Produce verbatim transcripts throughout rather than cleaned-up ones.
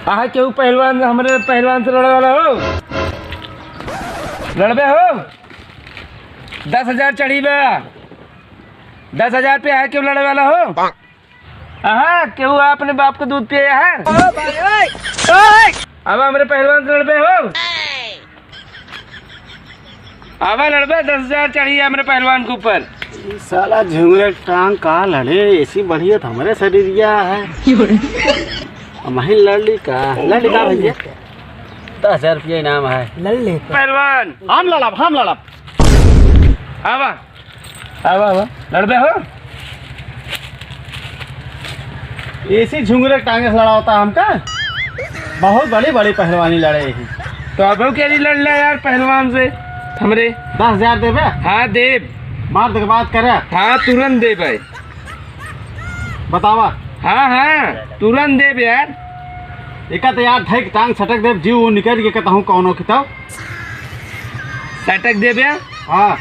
आहा, केहू पहलवान, हमरे पहलवान से लड़े वाला हो? लड़बे हो? दस हजार चढ़ी बा। दस हजार पे आहा, केहू लड़े वाला हो? आहा, केहू अपने बाप के दूध पिए है? अब हमरे पहलवान से लड़बे हो? आवा लड़बे, दस हजार चढ़ी हमरे पहलवान के ऊपर। ई साला झुंगरे टांग का लड़े, एसी बढ़िया तो हमरे शरीरिया है। हम ही लड़ ली का, लड़ ली का भैया? दस हजार रुपया इनाम है। लड़ ले। पहलवान। हम लड़ब, हम लड़ब। आवा, आवा, आवा, लड़बे हो? एसी झुंगरे टांगे से लड़ा होता हमका। बहुत बड़ी बड़ी पहलवानी लड़े ही। तो अब के लिए लड़ ले यार पहलवान से हमरे। दस हजार देबे? हाँ देब। मार दे के बात करे। हाँ तुरंत देब भाई। बतावा। हाँ हाँ तुरंत देब यार। एका तो यार धैक टांग सटक देब, जीव निकल के कहता हूँ कौनो किताब। सटक देबे? हाँ।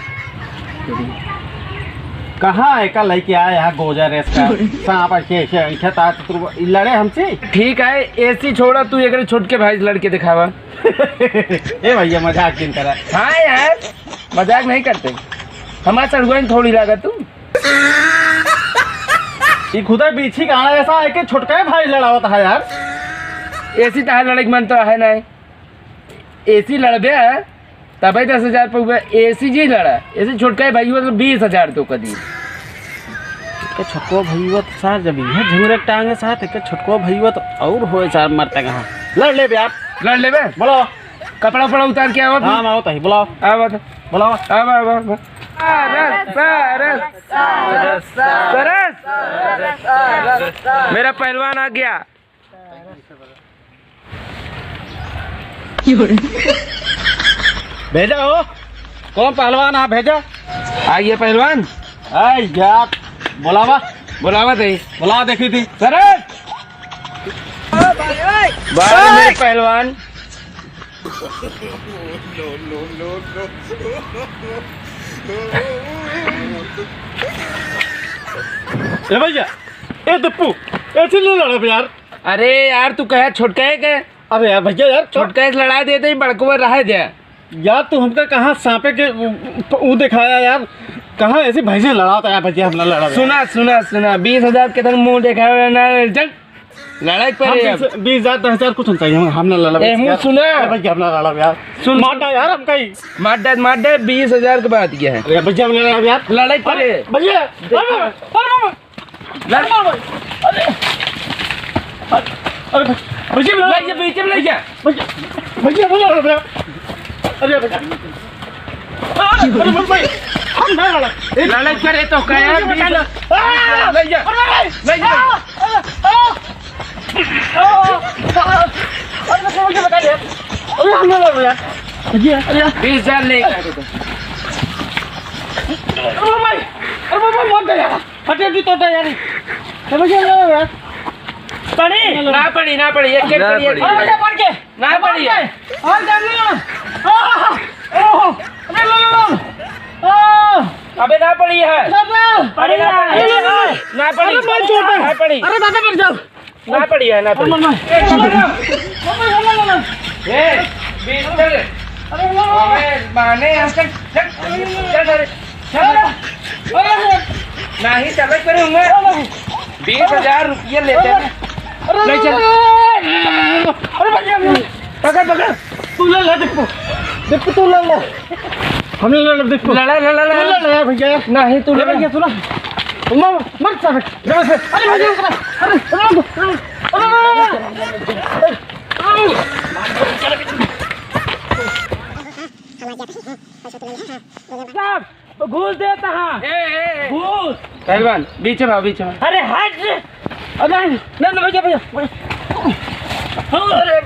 कहाँ एका लइके आए यहाँ गोजा रेस का? सांप के, के, के, ता, तू, ई लड़े हमसे? ठीक है, एसी छोड़ा, तू एकरे छोटके भाई से लड़के दिखावा। ए भैया, मजाक जिन करा। हाँ यार, मजाक नहीं करते। हमारे सड़ुआ में थोड़ी लागत तू। ई खुदा बीछी गाना ऐसा है कि छोटका भाई लड़ावत है यार। एसी तहार लड़े के मन तो है नहीं। एसी लड़बे है, तबे दस हजार पे हुआ। एसी जी लड़ा, एसी छोटका भाई हुआ तो बीस हजार तो कर दिए। के छोटको भैया तो सार जब यह झुमरे टांगे साथ के छोटको भैया तो और होए सार मरते कहाँ। लड़ लेबे आप। लड़ लेबे? बोलो। कपड़ा उपड़ा उतार के आवा फिर। हाँ, आओ तही, बुलाओ। आवा तो। बुलाओ। आवा, आवा, आवा। सरस, सरस, सरस, सरस। मेरा पहलवान आ गया। भेजा हो, कौन पहलवान आप भेजा? आइए पहलवान। आई यार, बुलावा। बुलावा थे। बुलावा देखी थी। सरस। बाहर मेरे पहलवान। ए भैया, ए दप्पू, ऐसे नहीं लड़ब यार। अरे यार, तू कहे छोटका है के? अरे यार भैया यार, तो छोटका से लड़ा देते ही बड़कवा रहा दे। यार, तू हमका कहाँ सांपे के उ, उ, उ दिखाया यार, कहाँ ऐसी भैंसे लड़ाता है भैया, हम ना लड़ा। सुना, सुना, सुना, बीस हजार के तक मुंह दिखाया ना, चल, लड़ाई पर हम है। बीस, बीस हजार, दस हजार कुछ नहीं चाहिए, हम, हम ना लड़ा ए, मुंह यार। सुना। अरे भैया, हम ना लड़ा यार। सुन। मार डाल यार, हम कहीं। मार दे, मार दे, बीस हजार के बात ये है। अरे भैया, हम ना लड़ा यार। लड़ाई पर अरे है। भैया, अरे, अरे, अरे, लड़। अरे, अरे, अरे, भैया, लड़। ले जा, बीच में ले जा। भैया, भैया, भैया, भैया। अरे, भैया। अरे, अरे, भाई, हम ना लड़ा। ए, लड़ाई करे तो क्या अरे, यार, भैया, बीच में। आ! ले जा। अरे, भाई। ले जा। आ! आ! आ! अरे, भैया, भैया। अरे, हम ना लड़ा यार। भैया, अरे। बीस हजार ले जा। अरे, भाई। अरे, भाई, मत दे यार। फटे भी तो यार। चलो, चलो, चलो यार। पड़ी? ना पड़ी, ना पड़ी, एक, एक ना पड़ी, एक। पड़ी। अरे, पड़ के। ना पड़ी। पड़ के। और कर लो। आह! ओह! अरे, लो, लो, लो। आह! अबे ना पड़ी है। ना पड़ी। अरे, ना पड़ी। लो, लो, लो। ना पड़ी। अरे, बहुत चोट है। ना पड़ी। अरे, दादा, मर जाओ। ना पड़ी है, ना पड़ी। अरे, मर, मर। ए, मर, मर, मर, मर। ए, बीस चल। अरे, मर, मर, मर। अबे, माने यहाँ से, चल, चल, चल, चल। अरे, अरे, अरे। नहीं, चल, चल, चल। बीस हजार रुपये लेते हैं। अरे, नहीं, चल। अरे, भैया, भैया। पकड़, पकड़। तू ले ले, दीपू। दीपू, तू ले ले। हम ले ले, दीपू। लड़ा, लड़ा, लड़ा। तू ले ले, भैया। नहीं, तू ले ले। भैया, सुना। मर, मर, चल। अरे, भैया, अरे, अरे, अरे, अरे, अरे। साहब, घूस देता हाँ। ए, ए, ए। घूस। पहलवान, बीच में आओ, बीच में। अरे हट। अरे, नहीं, नहीं, भैया, भैया। अरे।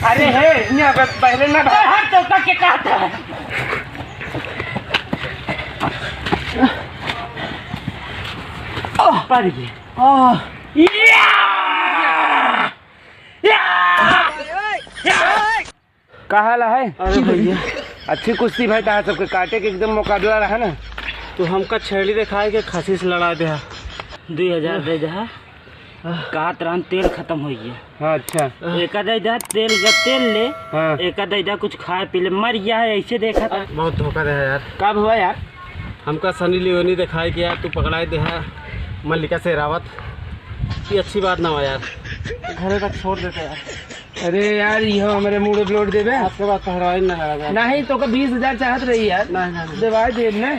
अरे, हे, यहाँ पे पहले ना अरे, हट, तो तक के कहता है। आह, पड़ गए। आह। या! या! का हाल है? अरे भैया। अच्छी कुश्ती भाई, तहार सबके काटे के एकदम मुकाबला रहा ना। तो हमका छेड़ी दिखाए के खसी से लड़ा दे। दुई हजार दे दे। कहत रहन तेल खतम होइ गया। हाँ, अच्छा। एका दे दा तेल का तेल ले, हाँ। एका दे दा कुछ खाए पी ले, मर गया है ऐसे देखा था। बहुत धोखा दे है यार। का हुआ यार? हमका सनी लियोनी दिखाई कि यार तू पकड़ाई दे है मल्लिका शेरावत। ये अच्छी बात ना हो यार। घरे तक छोड़ देते यार। अरे यार, यो हमरे मूड़े पे लोड देबे? आज के बाद पहरवाई ना लगा। नहीं तो का बीस हजार चाहत रही यार। नहीं, नहीं, नहीं। देवाई देब ना।